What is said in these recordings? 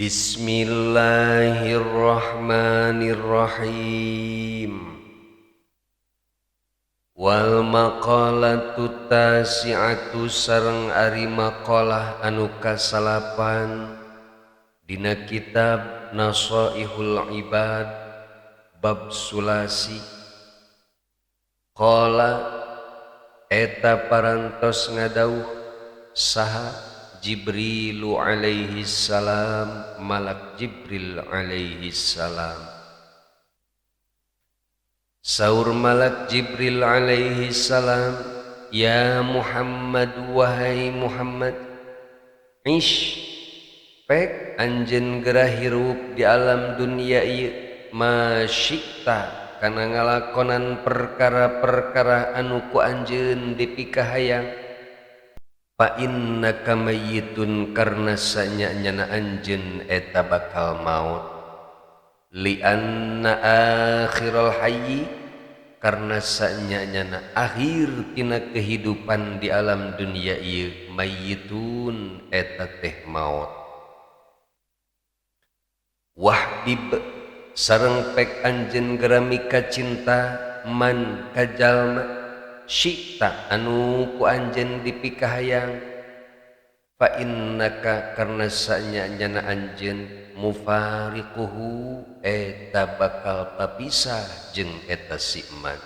Bismillahirrahmanirrahim. Wal maqalatu tasi'atu sareng ari maqalah anu kasalapan dina kitab Nasaihul Ibad bab sulasi. Qala eta parantos ngadauh saha Jibrilu alaihi salam, malak Jibril alaihi salam. Saur malak Jibril alaihi salam, ya Muhammad, wahai Muhammad, ish pek anjeun geura hirup di alam dunia ieu masyikta kana ngalakonan perkara-perkara anu ku anjeun dipikahayang. Fa innaka mayyitun karna sanya-nyana anjeun eta bakal maut. Li anna akhiral hayyi karna sanya-nyana akhir tina kehidupan di alam dunia ieu mayyitun eta teh maut. Wahbib sareng pek anjeun geura mika cinta man ka jalma syikta anu ku anjeun dipikahayang. Fa innaka karna sanya-nyana anjeun mufariquhu eta bakal papisah jeung eta si man.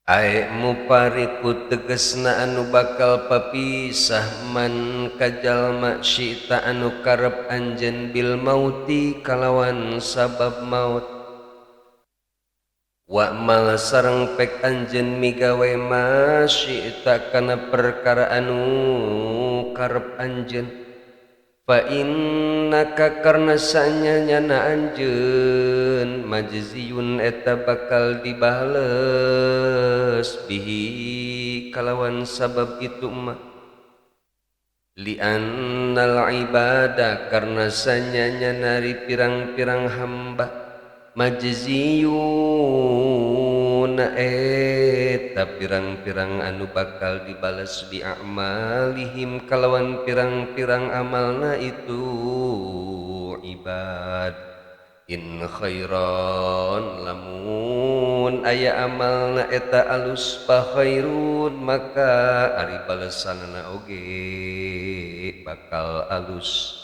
Ae mufariqu tegesna anu bakal papisah man ka jalma syikta anu karep anjeun bil mauti kalawan sabab maut. Wa mal sareng pek anjeun migawe masyita kana perkara anu karep anjeun. Fa innaka karna sanya-nyana anjeun majziyun eta bakal dibales bihi kalawan sabab itu mah. Li annal ibada karna sanya-nyana ri pirang-pirang hamba majziyun eta pirang-pirang anu bakal dibales bi a'malihim kalawan pirang-pirang amalna itu ibad. In khairan lamun aya amalna eta alus fa khairun maka ari balesanna oge bakal alus.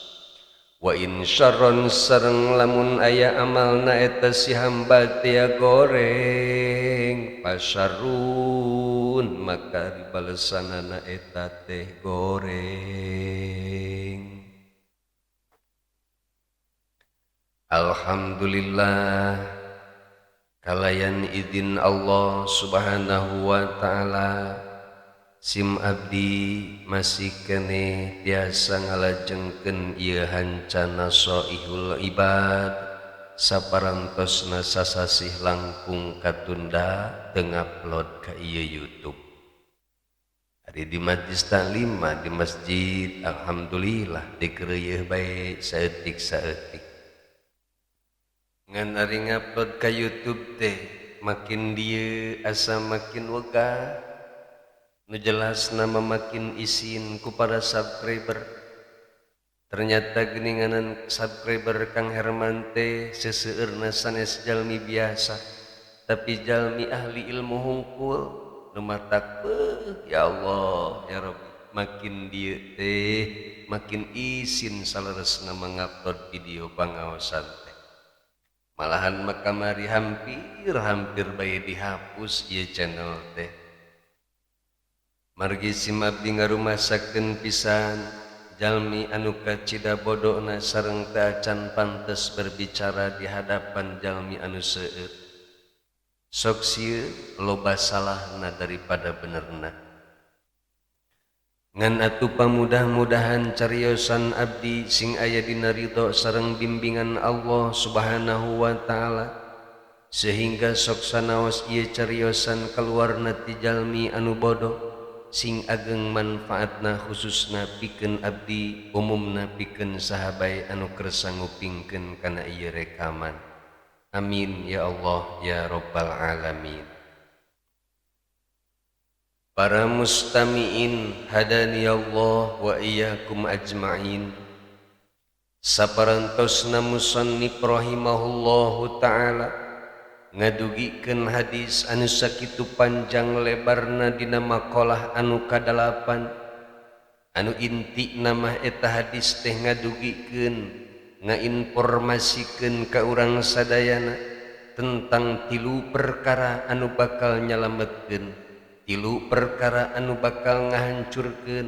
Wa in syarron sareng lamun aya amalna eta si hamba tia goreng pasyarrun maka dibalesanana eta teh goreng. Alhamdulillah kalayan izin Allah Subhanahu wa ta'ala sim abdi masih keneh tiasa ngalajengkeun ieu hancana Nasaihul Ibad saparantosna sasasih langkung katunda teu ngupload ka ieu YouTube. Ari di majlis taklim di masjid alhamdulillah dikeureuyeun bae saeutik-saeutik. Ngan ari ngupload ka YouTube teh makin dieu asa makin wegah. Nu jelas nama makin isin ku para subscriber. Ternyata geninganan subscriber Kang Herman teh seseueurna sanes jalmi biasa, tapi jalmi ahli ilmu hungkul. Nu matak beuh ya Allah ya Rabbi, makin dieu teh makin isin saleresna mengupload video pangaosan teh. Malahan makamari hampir-hampir bae dihapus ieu channel teh. Margi sim abdi ngarumasakeun pisan jalmi anu kacida bodona sareng teu acan pantes berbicara di hadapan jalmi anu seueur. Sok sieun loba salahna daripada benerna. Ngan atuh pamudah-mudahan cariosan abdi sing aya dina ridho sareng bimbingan Allah Subhanahu wa ta'ala sehingga sok sanaos ieu cariosan kaluarna ti jalmi anu bodoh sing ageng manfaatna khususna pikeun abdi umumna pikeun sahabai anu kersa ngupingkeun kana ieu rekaman. Amin ya Allah ya Rabbal alamin. Para mustami'in hadani Allah wa iyyakum ajma'in. Saparantosna musannif rahimahullahu taala ngadugikeun hadis anu sakitu panjang lebarna dina maqalah anu kadalapan anu inti nama eta hadis teh ngadugikeun ngainformasikeun ka urang sadayana tentang tilu perkara anu bakal nyalametkeun, tilu perkara anu bakal ngahancurkeun,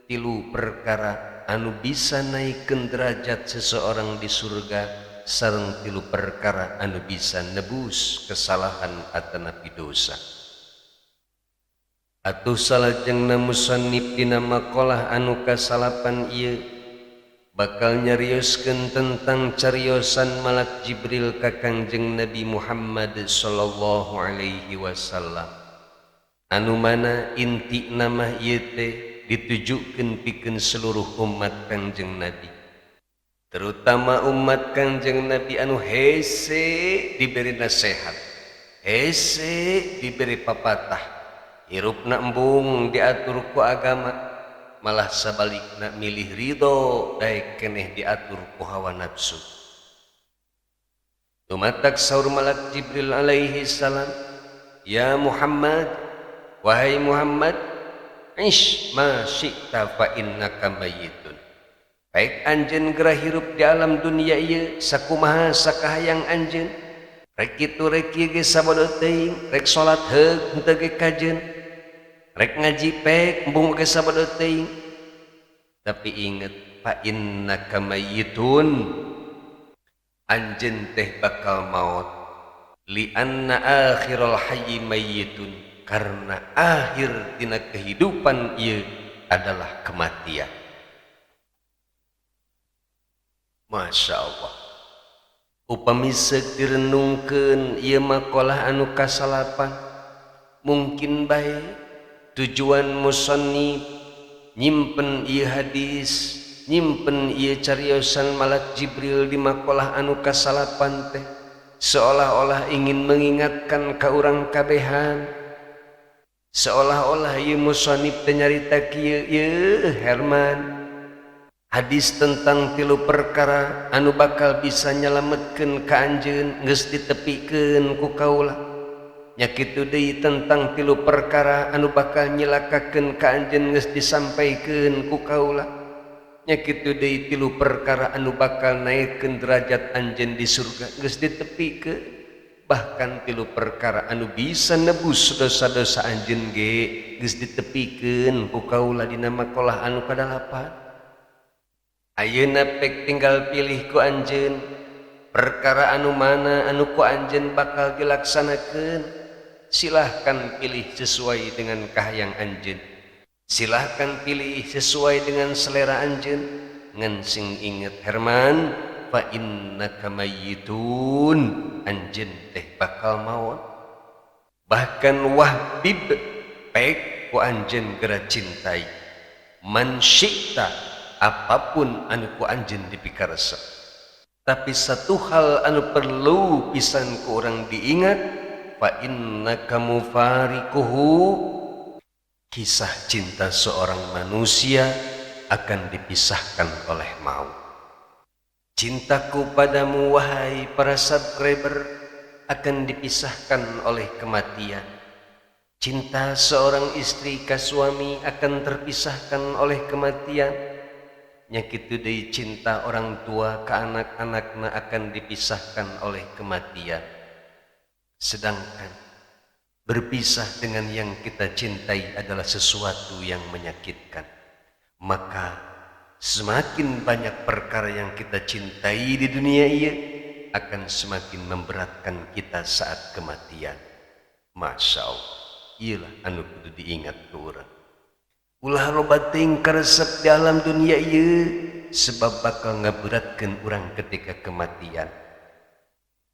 tilu perkara anu bisa naikkeun derajat seseorang di surga, sareng tilu perkara anu bisa nebus kesalahan atanapi dosa. Atuh salajengna musannif dina maqalah anu kasalapan ieu bakal nyarioskeun tentang cariosan Malak Jibril ka Kangjeng Nabi Muhammad sallallahu alaihi wasallam anu mana inti nama ieu teh ditujukeun pikeun seluruh umat Kangjeng Nabi, terutama umat Kangjeng Nabi anu hese diberi nasihat, hese diberi papatah, hirupna embung diatur ku agama, malah sabalikna milih ridho daek keneh diatur ku hawa nafsu. Tumatak saur Malak Jibril alaihi salam, ya Muhammad, wahai Muhammad, ish ma syi'ta fa innaka mayyitun. Baik anjeun geura hirup di alam dunia ieu sakumaha sakahayang anjeun, rek kitu rek kieu ge sabodo teuing, rek salat heug henteu ge kajeun, rek ngaji pek embung ge sabodo teuing, tapi inget fa innaka mayyitun, anjeun teh bakal maot, li anna akhiral hayyi mayyitun, karena akhir tina kehidupan ieu adalah kematian. Masya Allah. Upami seuk direnungkeun ieu maqalah anu kasalapan, mungkin bae tujuan musannif nyimpen ieu hadis, nyimpen ieu cariosan Malak Jibril di maqalah anu kasalapan teh seolah-olah ingin mengingatkan ka urang kabehan, seolah-olah ieu musannif teh nyarita kieu, ieu Herman, hadis tentang tilu perkara anu bakal bisa nyalametkeun ka anjeun geus ditepikeun ku kaula, nya kitu deui tentang tilu perkara anu bakal nyilakakeun ka anjeun geus disampaikeun ku kaula, nya kitu deui tilu perkara anu bakal naikkeun derajat anjeun di surga geus ditepikeun, bahkan tilu perkara anu bisa nebus dosa-dosa anjeun ge geus ditepikeun ku kaula dina maqalah anu kadalapan. Ayeuna pek tinggal pilih ku anjeun perkara anu mana anu ku anjeun bakal dilaksanakeun, silahkan pilih sesuai dengan kahayang anjeun, silahkan pilih sesuai dengan selera anjeun, ngan sing inget Herman, fa innaka mayyitun, anjeun teh bakal maot. Bahkan wahbib pek ku anjeun geura cintai, man syi'ta, apapun anu ku anjeun dipikaresep. Tapi satu hal anu perlu pisan ku urang diingat, fa innaka mufarikuhu, kisah cinta seorang manusia akan dipisahkan oleh maut. Cintaku padamu wahai para subscriber akan dipisahkan oleh kematian. Cinta seorang istri ke suami akan terpisahkan oleh kematian. Nya kitu deui cinta orang tua ke anak-anakna akan dipisahkan oleh kematian. Sedangkan berpisah dengan yang kita cintai adalah sesuatu yang menyakitkan. Maka semakin banyak perkara yang kita cintai di dunia ini akan semakin memberatkan kita saat kematian. Masya Allah, iyalah anu kudu diingat ke urang. Ulah loba teuing karesep di alam dunia ieu sebab bakal ngaberatkeun urang ketika kematian.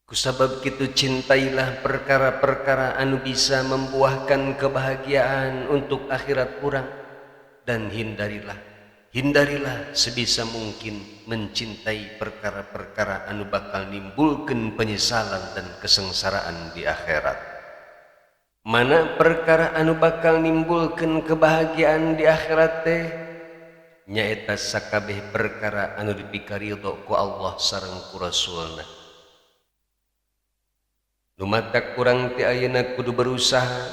Kusabab kitu cintailah perkara-perkara anu bisa membuahkan kebahagiaan untuk akhirat urang, dan hindarilah sebisa mungkin mencintai perkara-perkara anu bakal nimbulkeun penyesalan dan kesengsaraan di akhirat. Mana perkara anu bakal nimbulkeun kebahagiaan di akhirat teh? Nyaeta sakabeh perkara anu dipikaridho ku Allah sareng ku Rasulna. Nu matak urang ti ayeuna kudu berusaha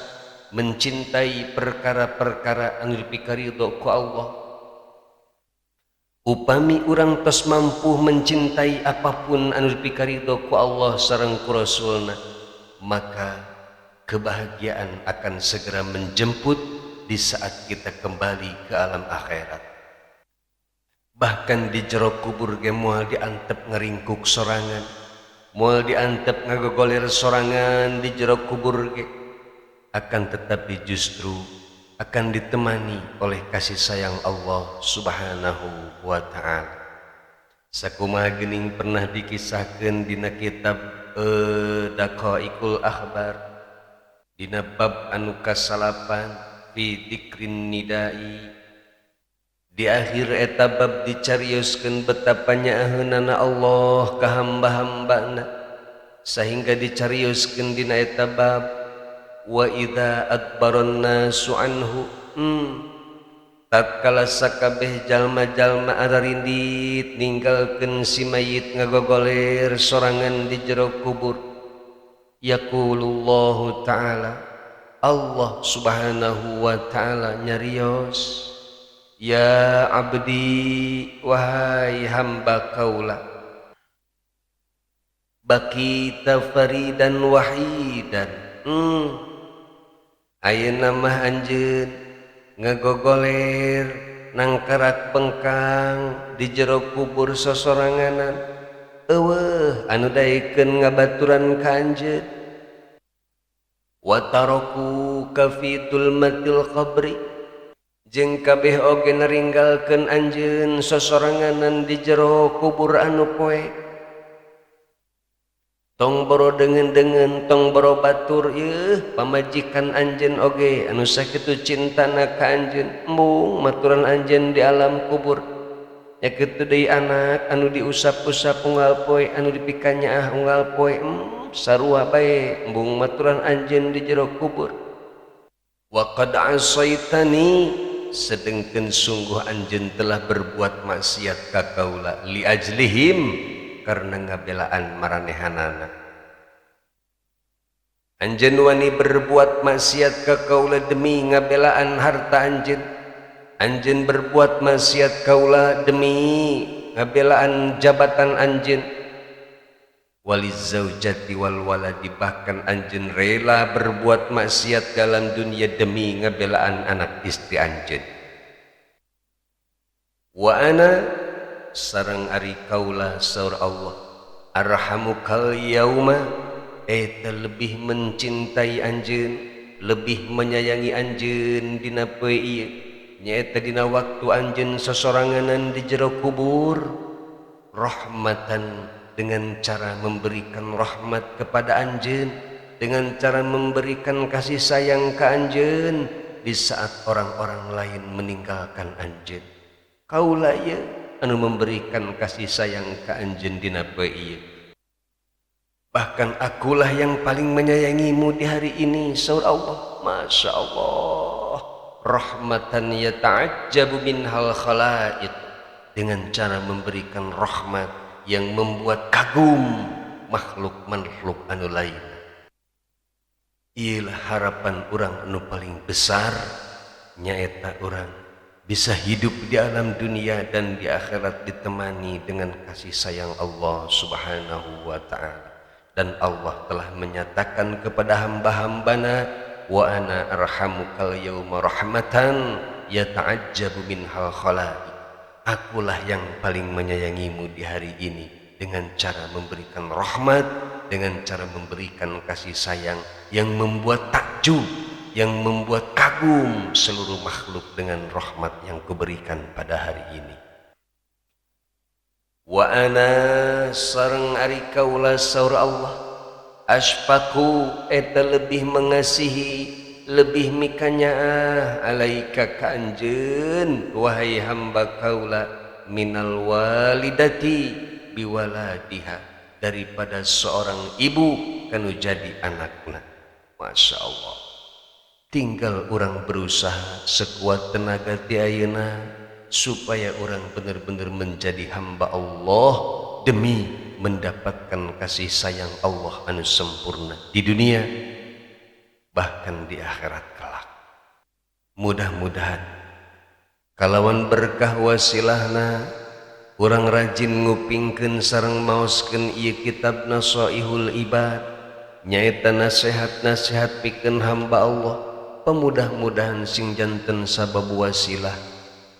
mencintai perkara-perkara anu dipikaridho ku Allah. Upami urang tos mampu mencintai apapun anu dipikaridho ku Allah sareng ku Rasulna, maka kebahagiaan akan segera menjemput di saat kita kembali ke alam akhirat. Bahkan di jero kubur ge moal diantep ngaringkuk sorangan, moal diantep ngagogolir sorangan di jero kubur ge, akan tetapi justru akan ditemani oleh kasih sayang Allah Subhanahu wa ta'ala. Sakumaha geuning pernah dikisahkeun dina kitab Daqaiqul Akhbar dina bab anu kasalapan fi dzikrin nidai. Di akhir eta bab dicarioskeun betapa nyaaheunana Allah ka hamba-hambana, sehingga dicarioskeun dina eta bab wa idza adbaran nasu anhu. Tatkala sakabeh jalma-jalma ararindit ninggalkeun si mayit ngagogoler sorangan di jero kubur, yaqulullahu ta'ala, Allah Subhanahu wa ta'ala nyarios, ya abdi, wahai hamba kaula, bakita faridan wahidan. Ayeuna mah anjeun ngagogoler nangkarak bengkang di jero kubur sosoranganan, eueuh anu daekeun ngabaturan ka anjeun. Wa taraku ka fi dulmatil qabri, jeung kabeh oge naringgalkeun anjeun sosoranganan di jero kubur anu poe. Tong boro dengen-dengen, tong boro batur, yeuh pamajikan anjeun oge anu sakitu cintana ka anjeun, embung maturan anjeun di alam kubur. Ya kitu deui anak anu diusap-usap unggal poe, anu dipikanyaah unggal poe, sarua bae embung maturan anjeun di jero kubur. Wa qad asaitani, sedengkeun sungguh anjeun telah berbuat maksiat ka kaula, li ajlihim, karena ngabelaan maranehanana. Anjeun wani berbuat maksiat ka kaula demi ngabelaan harta anjeun. Anjeun berbuat maksiat kaula demi ngabelaan jabatan anjeun. Waliz zaujati wal waladi, bahkan anjeun rela berbuat maksiat dalam dunia demi ngabelaan anak istri anjeun. Wa ana sareng ari kaula saur Allah, arhamukal yauma, eta lebih mencintai anjeun, lebih menyayangi anjeun dina poe ieu, nyaeta dina waktu anjeun sosoranganan di jero kubur, rahmatan, dengan cara memberikan rahmat kepada anjeun, dengan cara memberikan kasih sayang ka anjeun di saat orang-orang lain meninggalkan anjeun. Kaula ieu anu memberikan kasih sayang ka anjeun dina poe ieu. Bahkan akulah yang paling menyayangimu di hari ini, saur Allah. Masya Allah. Rahmatan yata'ajjabu minhal khalaiq, dengan cara memberikan rahmat yang membuat kagum makhluk-makhluk anu lain. Ialah harapan urang anu paling besar, nyaeta urang bisa hidup di alam dunia dan di akhirat ditemani dengan kasih sayang Allah Subhanahu wa ta'ala. Dan Allah telah menyatakan kepada hamba-hambana, wa ana arhamukal yauma rahmatan yata'ajjabu minhal khalaiq. Akulah yang paling menyayangimu di hari ini, dengan cara memberikan rahmat, dengan cara memberikan kasih sayang yang membuat takjub, yang membuat kagum seluruh makhluk dengan rahmat yang kuberikan pada hari ini. Wa ana sareng ari kaula saur Allah, asfaqu, eta lebih mengasihi, lebih mikanyaah alaika ka anjeun wahai hamba kaula, minal walidati biwaladiha, daripada seorang ibu kanu jadi anakna. Masya Allah. Tinggal orang berusaha sekuat tenaga ti ayeuna, Supaya urang bener-bener menjadi hamba Allah demi mendapatkan kasih sayang Allah anu sempurna di dunia, bahkan di akhirat kelak. Mudah-mudahan kalawan berkah wasilahna urang rajin ngupingkeun sareng maoskeun ieu kitab Nasaihul Ibad, nyaeta nasihat-nasihat pikeun hamba Allah. Pemudah-mudahan sing janten sabab wasilah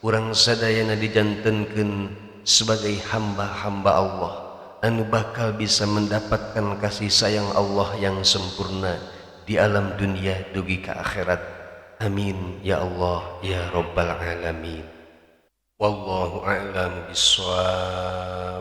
urang sadayana dijantenkeun sebagai hamba-hamba Allah anu bakal bisa mendapatkan kasih sayang Allah yang sempurna di alam dunia dugi ka akhirat. Amin ya Allah ya Rabbal alamin. Wallahu a'lam bissawab.